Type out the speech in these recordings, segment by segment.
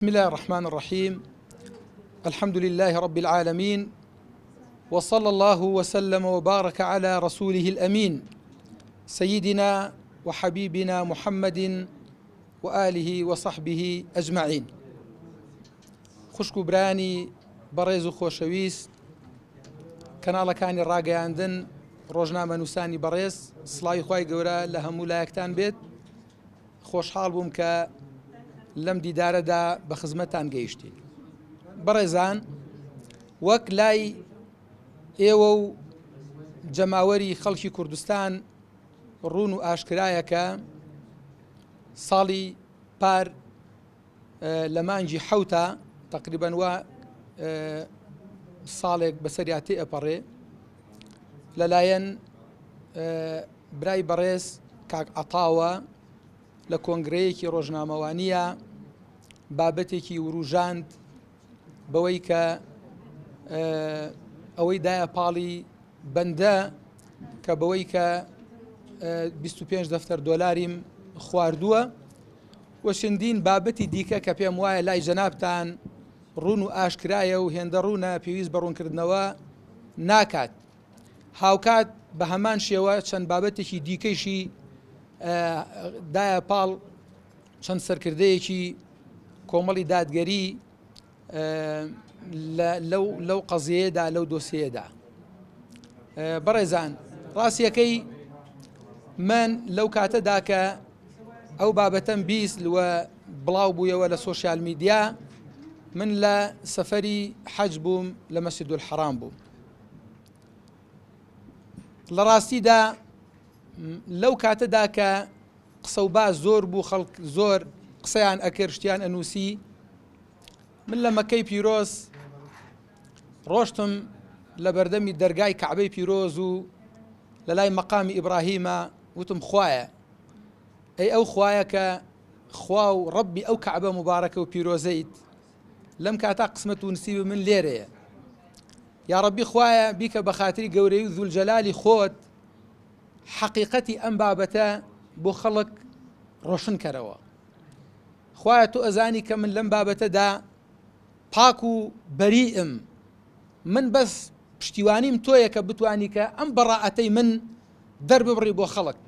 بسم الله الرحمن الرحيم الحمد لله رب العالمين وصلى الله وسلم وبارك على رسوله الأمين سيدنا وحبيبنا محمد وآله وصحبه أجمعين خوشک و برایانی بەڕێز و خۆشەویست کەناڵەکانی ڕاگەیاندن ڕۆژنامەنووسانی بەڕێز سڵاوی خوای گەورە لە هەموو لایەکتان بێت خۆشحاڵ بووم کە لەم دیدارەدا بە خزمەتتان گەیشتین. بەڕێزان وەک لای ئێوە و جەماوەری خەڵکی کوردستان ڕوون و ئاشکرایە کە ساڵی پار لە مانگی حەوتا تقریبان وا ساڵێک بەسەریا تێ ئەپەڕێ لەلایەن برای بەڕێز کاک عەتاوە لە کۆنگرەیەکی ڕۆژنامەوانیە بابەتێکی وروژاند بەوەی کە ئەوەی دایە پاڵی بەندە کە بەوەی کە 25 دەفتەر دۆلاریم خواردووە و چەندین بابەتی دیکە کە پێم وایە لای جەنابتان ڕوون و ئاشکرایە و هێندە ڕوونە پێویست بە ڕوونکردنەوە ناکات. هاوکات بە هەمان شێوە چەند بابەتێکی دیکەیشی دایە پاڵ چەند سەرکردەیەکی کۆمەڵی دادگەری لەو قەزیەیەدا لەو دۆسیەیەدا بەڕێزان ڕاستیەکەی من لەو کاتەدا کە ئەو بابەتەم 20 لوە بڵاو بوویەوە لە سۆشیال میدیا من لە سەفەری حەج بووم لە مەسجد الحرام بووم لە ڕاستیدا لەو کاتەدا کە قسە و باس زۆر بوو خەڵک زۆر قسەیان ئەکرد شتیان ئەنووسی من لە مەکەی پیرۆز ڕۆشتم لە بەردەمی دەرگای کەعبەی پیرۆز و لە لای مەقامی ئیبراهیمە وتم خوایە ئەی ئەو خوایە کە خوا و ڕەبی ئەو کەعبە مبارەکە و پیرۆزەیت لەم کاتا قسمەت و نسیب من لێرەیە یاڕەبی خوایە بیکە بە خاتری گەورەی و زولجەلالی خۆت حەقیقەتی ئەم بابەتە بۆ خەڵک ڕۆشن کەرەوە خوایە تۆ ئەزانی کە من لەم بابەتەدا پاک و بەریئم من بەس پشتیوانیم تۆیە کە بتانی کە ئەم بەڕائەتەی من دەرببڕی بۆ خەڵک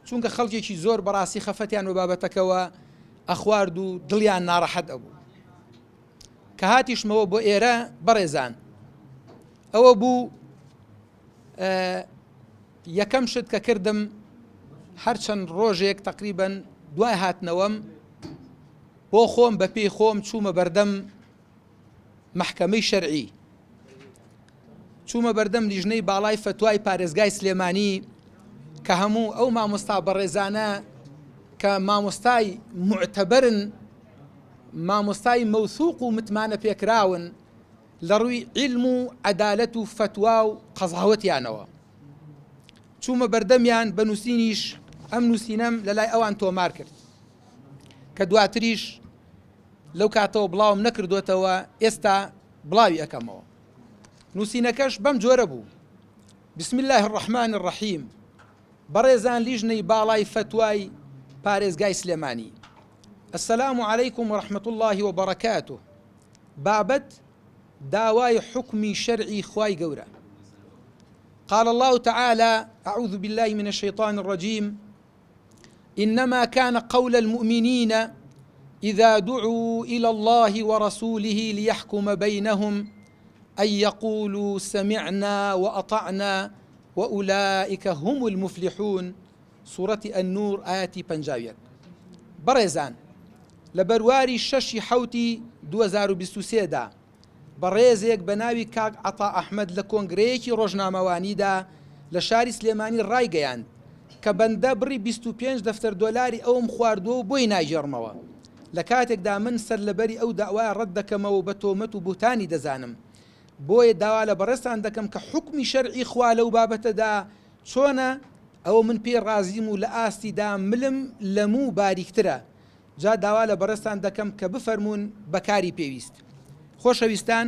چونکە خەڵکێکی زۆر بەڕاستی خەفەتیان بە بابەتەکەوە ئەخوارد و دڵیان ناڕەحەت ئەبوو کە هاتیشمەوە بۆ ئێرە بەڕێزان ئەوە بوو یەکەم شت کە کردم هەرچەند ڕۆژێک تقریبن دوای هاتنەوەم بۆ خۆم بە پێی خۆم چوومە بەردەم مەحکەمەی شەرعی چوومە بەردەم لیژنەی باڵای فەتوای پارێزگای سلێمانی کە هەموو ئەو مامۆستا بەڕێزانە کە مامۆستای معتەبەرن مامۆستای مەوسوق و متمانە پێکراون لە ڕووی عیلم و عەدالەت و فەتوا و قەزاوەتیانەوە چوومە بەردەمیان بە نووسینیش ئەم نووسینەم لە لای ئەوان تۆمار کرد کە دواتریش لەو کاتەوە بڵاوم نەکردوێتەوە ئێستا بڵاوی ئەەکەمەوە نووسینەکەش بەم جۆرە بوو بسم الله الرحمن الرحیم بەڕێزان لیژنەی باڵای فەتوای پارێزگای سلێمانی السلام علیکم و رحمة اللە و برکاته بابەت داوای حوکمی شەرعی خوای گەورە قال الله تعالى أعوذ بالله من الشيطان الرجيم إنما كان قول المؤمنين إذا دعوا إلى الله ورسوله ليحكم بينهم أن يقولوا سمعنا وأطعنا وأولئك هم المفلحون سوڕەتی النور ئایەتی 51. بەڕێزان لە بەرواری شەشی حەوتی 2023 دا بەڕێزێک بە ناوی کاک عەتا ئەحمەد لە کۆنگرەیەکی ڕۆژنامەوانیدا لە شاری سلێمانی ڕایگەیاند کە بەندە بڕی 25 دەفتەر دۆلاری ئەوم خواردووە و بۆی ناگێڕمەوە لە کاتێکدا من سەرلەبەری ئەو داوایە ڕەت دەکەمەوە و بە تۆمەت و بوهتانی دەزانم بۆیە داوا لە بەڕێزتان دەکەم کە حوکمی شەرعی خوا لەو بابەتەدا چۆنە ئەوە من پێی ڕازیم و لە ئاستیدا ملم لە موو باریکترە جا داوا لە بەڕێزتان دەکەم کە بفەرموون بە کاری پێویست. خۆشەویستان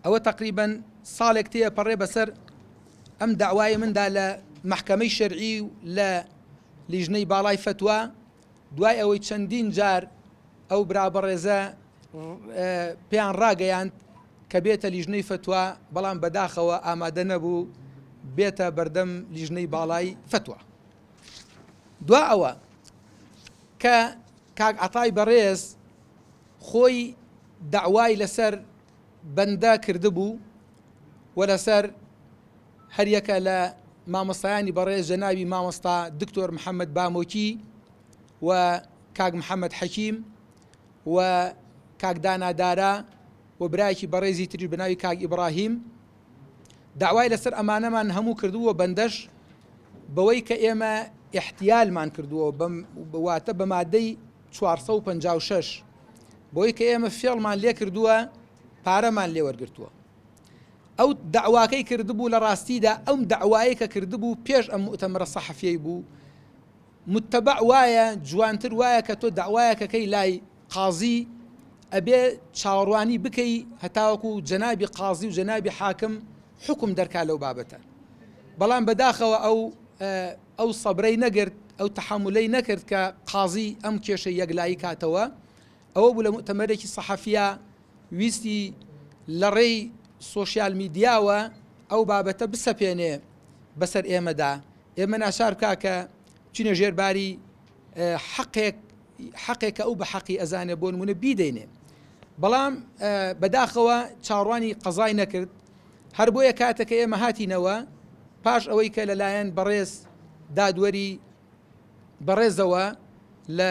ئەوە تەقریبەن ساڵێک تێئەپەڕێ بەسەر ئەم دەعوای مندا لە مەحکەمەی شەرعی و لە لیژنەی باڵای فەتوا دوای ئەوەی چەندین جار. ئەو برا بەڕێزە پێیان ڕاگەیاند کە بێتە لیژنەی فەتوا، بەڵام بەداخەوە ئامادە نەبوو بێتە بەردەم لیژنەی باڵای فەتوا. دوا ئەوە کە کاک عەتای بەڕێز خۆی دەعوای لەسەر بەندە کردبوو و لەسەر هەریەکە لە مامۆستایانی بەڕێز جەنابی مامۆستا دکتۆر محەممەد بامۆکی و کاک محەممەد حەکیم و کاک دانا دارا و برایەکی بەڕێزی تریش بە ناوی کاک ئیبڕاهیم داوای لەسەر ئەمانەمان هەموو کردووە بەندەش بەوەی کە ئێمە احتیالمان کردووە واتە بە مادەی 456 بۆی کە ئێمە فێڵمان لێ کردووە پارەمان لێ وەرگتووە ئەو داواکەی کردبوو لە ڕاستیدا ئەم داوایە کە کردبوو پێش ئەم مؤتەمەرە سەحەفیەی بوو متەبع وایە جوانتر وایە کە تۆ دەعوایەکەکەی لای قازی ئەبێ چاوەڕوانی بکەی هەتاوەکو جەنابی قازی و جەنابی حاکم حوکم دەرکا لەو بابەتە بەڵام بەداخەوە ئەو ئەو سەبرەی نەگرت ئەو تەحەمولەی نەکرد کە قازی ئەم کێشەی یەکلایی کاتەوە ئەوە بوو لە موئتەمەرێکی سەحەفیا ویستی لە ڕێی سۆشیال میدیاوە ئەو بابەتە بسەپێنێ بەسەر ئێمەدا ئێمە ناچار بکا کە بچینە ژێر باری حەقێک حەقێک کە ئەو بە حەقی ئەزانێ بۆ نمونە بیدەینێ بەڵام بەداخەوە چاوەڕوانی قەزای نەکرد هەر بۆیە کاتەکە ئێمە هاتینەوە پاش ئەوەی کە لەلایەن بەڕێز دادوەری بەڕێزەوە لە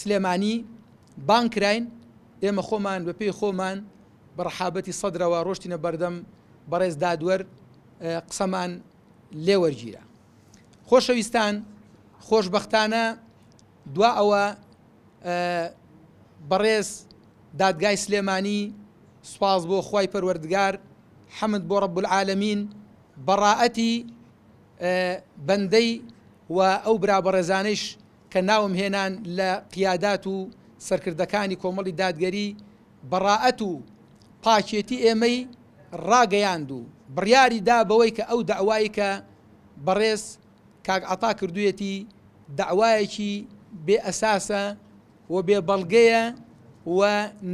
سلێمانی بانگ کراین ئێمە خۆمان بە پێی خۆمان بە ڕەحابەتی سەدرەوە ڕۆشتینە بەردەم بەڕێز دادوەر قسەمان لێ وەرگیرا. خۆشەویستان خۆشبەختانە دوا ئەوە بەڕێز دادگای سلێمانی سوپاس بۆ خوای پەروەردگار حەمد بۆ رب العالمین بەڕائەتی بەندەی و ئەو برا بەڕێزانەیش کە ناوم هێنان لە قیادات و سەرکردەکانی کۆمەڵی دادگەری بەڕائەت و پاکێتی ئێمەی ڕاگەیاند و بڕیاری دا بەوەی کە ئەو دەعوای کە بەڕێز کاک عەتا کردوویەتی دەعوایەکی بێ ئەساسە و بێ بەڵگەیە و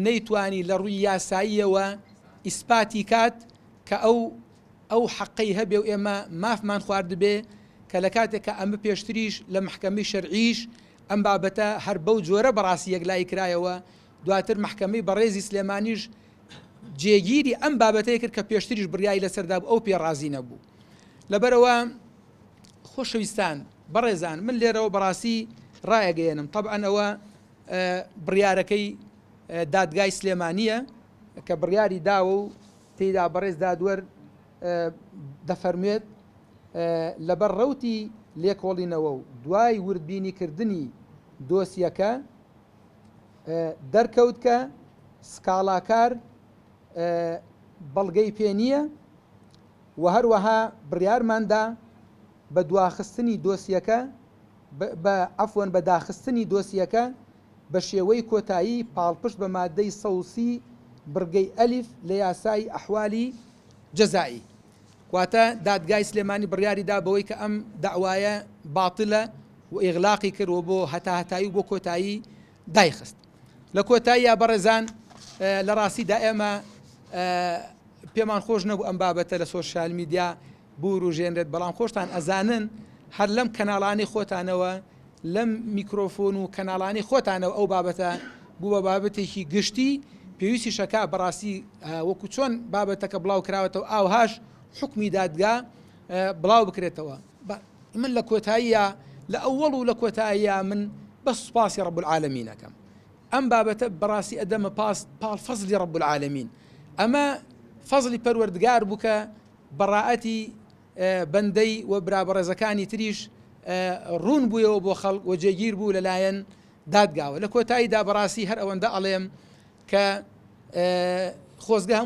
نەیتوانی لە ڕووی یاساییەوە ئیسپاتی کات کە ئەو ئەو حەقەی هەبێ و ئێمە مافمان خواردبێ کە لە کاتێک کە ئەمە پێشتریش لە مەحکەمەی شەرعیش ئەم بابەتە هەر بەو جۆرە بەڕاستی یەکلایی کرایەوە دواتر مەحکەمەی بەڕێزی سلێمانیش جێگیری ئەم بابەتەی کرد کە پێشتریش بڕیاری لەسەر دابوو ئەو پێ ڕازی نەبوو لەبەرئەوە خۆشەویستان بەڕێزان من لێرەوە بەڕاستی ڕایەگەیەنم تەبعەن ئەوە بڕیارەکەی دادگای سلێمانیە کە بڕیاری داوە و تێیدا بەڕێز دادوەر دەفەرموێت لەبەر ڕەوتی لێکۆڵینەوە و دوای وردبینیکردنی دۆسیەکە دەرکەوت کە سکاڵاکار بەڵگەی پێ نییە و هەروەها بڕیارماندا بە دواخستنی دۆسیەکە بە عەفوەن بە داخستنی دۆسیەکە بە شێوەی کۆتایی پاڵپشت بە مادەی 130 بڕگەی ئەلیف لە یاسای ئەحوالی جەزائی واتە دادگای سلێمانی بڕیاری دا بەوەی کە ئەم دەعوایە باتلە و ئیغلاقی کرد و بۆ هەتاهەتایی و بۆ کۆتایی دایخست. لە کۆتاییا بەڕێزان لە ڕاستیدا ئێمە پێمان خۆش نەبوو ئەم بابەتە لە سۆشیال میدیا بوروژێنرێت بەڵام خۆشتان ئەزانن هەر لەم کەناڵانەی خۆتانەوە لەم میکرۆفۆن و کەناڵانەی خۆتانەوە ئەو بابەتە بوو بە بابەتێکی گشتی پێویستیشەکە بەڕاستی وەکو چۆن بابەتەکە بڵاو کراوەتەوە ئاوهاش حکمی دادگا بڵاو بکرێتەوە من لە کۆتاییە لە ئەوەڵ و لە کۆتاییە من بەس سوپاسی رب العالمین ئەکەم ئەم بابەتە بەڕاستی ئەدەمە پاس پاڵ فەزلی رب العالمین ئەمە فەزلی پەروەردگار بوو کە بەڕائەتی بەندەی و برا بەڕێزەکانی تریش ڕوون بوویەوە بۆ خەڵک و جێگیر بوو لەلایەن دادگاوە لە کۆتاییدا بەڕاستی هەر ئەوەندە ئەڵێم کە خۆزگە هەموو.